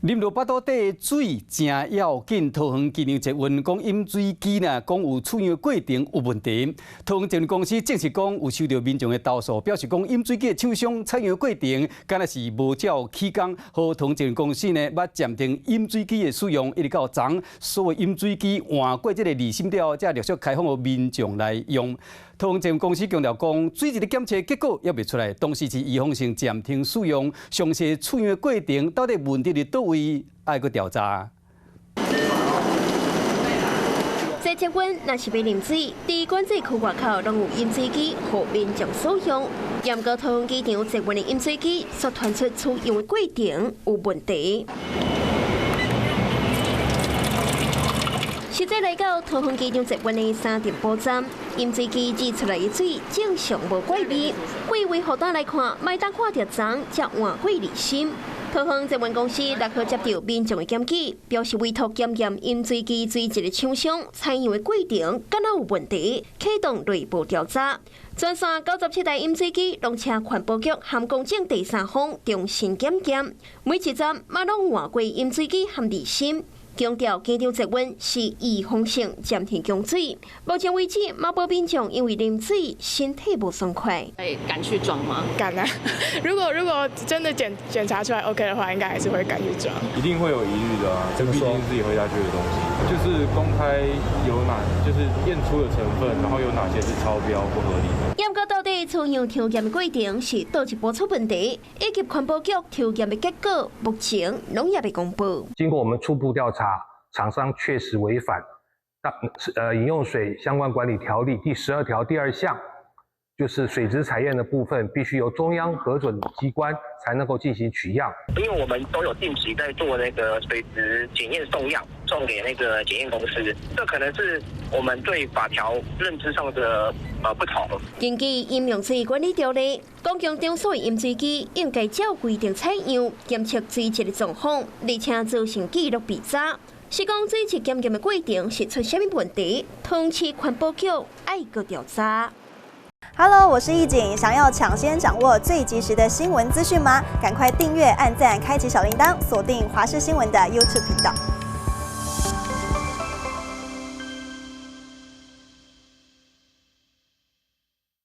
啉著腹肚底水誠要緊，桃園機場捷運講飲水機呢，講有取樣過程有問題。桃園捷運公司證實講有收到民眾的投訴，表示講飲水機的廠商採樣過程，敢若是無照起工，予桃園捷運公司呢，欲暫停飲水機的使用，一直到昨所有飲水機換過這个濾芯了後，才陸續開放予民眾來用。桃園捷運公司強調講，水質的檢測結果猶未出來，當時是預防性暫停使用，詳細取樣的過程到底問題佇佗位，愛閣調查。坐捷運若是欲啉水，佇管制區外口攏有飲水機，予民眾使用。毋過桃園機場捷運的飲水機，煞傳出取樣的過程有問題。實際來到桃園機場捷運的三重埔站，飲水機擠出來的水正常無怪味。幾位戶單來看，莫等看著髒才換過濾芯。桃園捷運公司6號接到民眾的檢舉，表示委託檢驗飲水機水質的廠商採樣的過程敢若有問題，啟動內部調查。全線97台飲水機攏請環保局和公正第三方重新檢驗，每一站嘛攏換過飲水機和濾芯。強調機場捷運是預防性暫停供水，目前為止嘛無民眾因為啉水身體無爽快。會敢去裝嗎？敢啊！如果真的檢查出來 OK 的話，應該還是會敢去裝。一定會有疑慮的啊，這畢竟是自己喝下去的東西，就是公開有哪，就是驗出的成分，然後有哪些是超標不合理的。毋過到底取樣抽驗的過程是佗一步出問題，以及環保局抽驗的結果，目前攏猶未公布。經過我們初步調查，廠商確實違反飲用水相關管理條例第12條第二項，就是水質採驗的部分，必須由中央核准機關才能夠進行取樣。因為我們都有定期在做那個水質檢驗送樣，送給那個檢驗公司，這可能是我們對法條認知上的不同。根據飲用水管理條例，公共場所的飲水機應該照規定採樣檢測水質的狀況，而且做成記錄備查。是講水質檢驗的過程是出啥物問題？桃市環保局愛閣調查。 Hello，我是易景，想要搶先掌握最及時的新聞資訊嗎？趕快訂閱、按讚、開啟小鈴鐺，鎖定華視新聞的 YouTube 頻道。